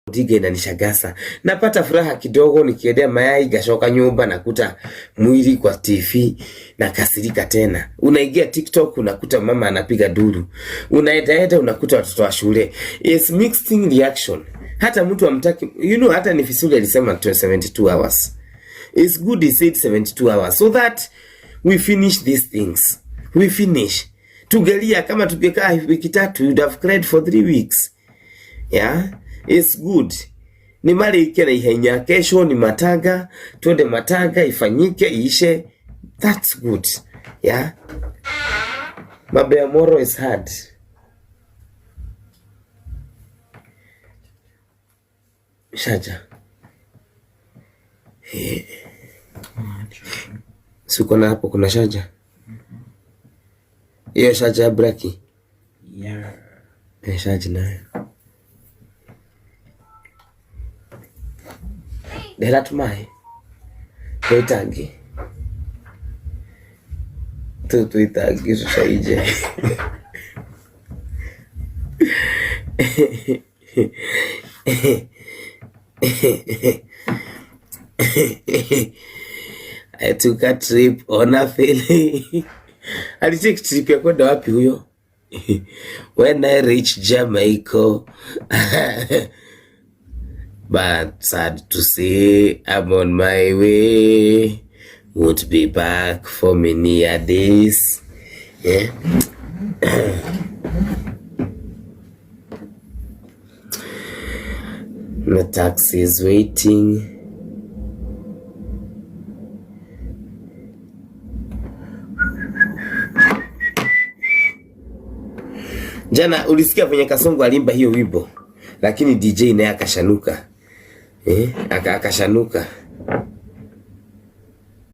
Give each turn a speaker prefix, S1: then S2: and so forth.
S1: Odinga inanishagasa. Napata furaha kidogo nikiendea mayai gashoka nyumba nakuta mwili kwa TV na kasirika tena. Unaingia TikTok unakuta mama anapiga duru. Unaendaenda unakuta watoto wa shule. It's mixing reaction. Hata mtu amtaki, hata ni Fisuli alisema 72 hours. It's good he said 72 hours so that we finish these things. We finish. Tugelia kama tungekaa wiki tatu, you'd have cried for 3 weeks. Yeah? It's good. Ni mali ike na ihenya. Kesho ni matanga, twende matanga ifanyike iishe. That's good. Yeah? Mambo ya moro is hard. Shaja. Hey. Si uko na hapo kuna shaja? Hiyo shaja ya braki?
S2: Yeah.
S1: Shaja nayo. Ndehera tumaĩ twĩtangi tu twĩtangi tũcaije. I took a trip on a ferry. Alitake trip ya kwenda wapi huyo? When I reach Jamaica. But sad to say, I'm on my way. Won't be back for many a days. Yeah. The taxi is waiting. Jana ulisikia kwenye Kasongo alimba hiyo wimbo, lakini DJ naye akashanuka. Akashanuka.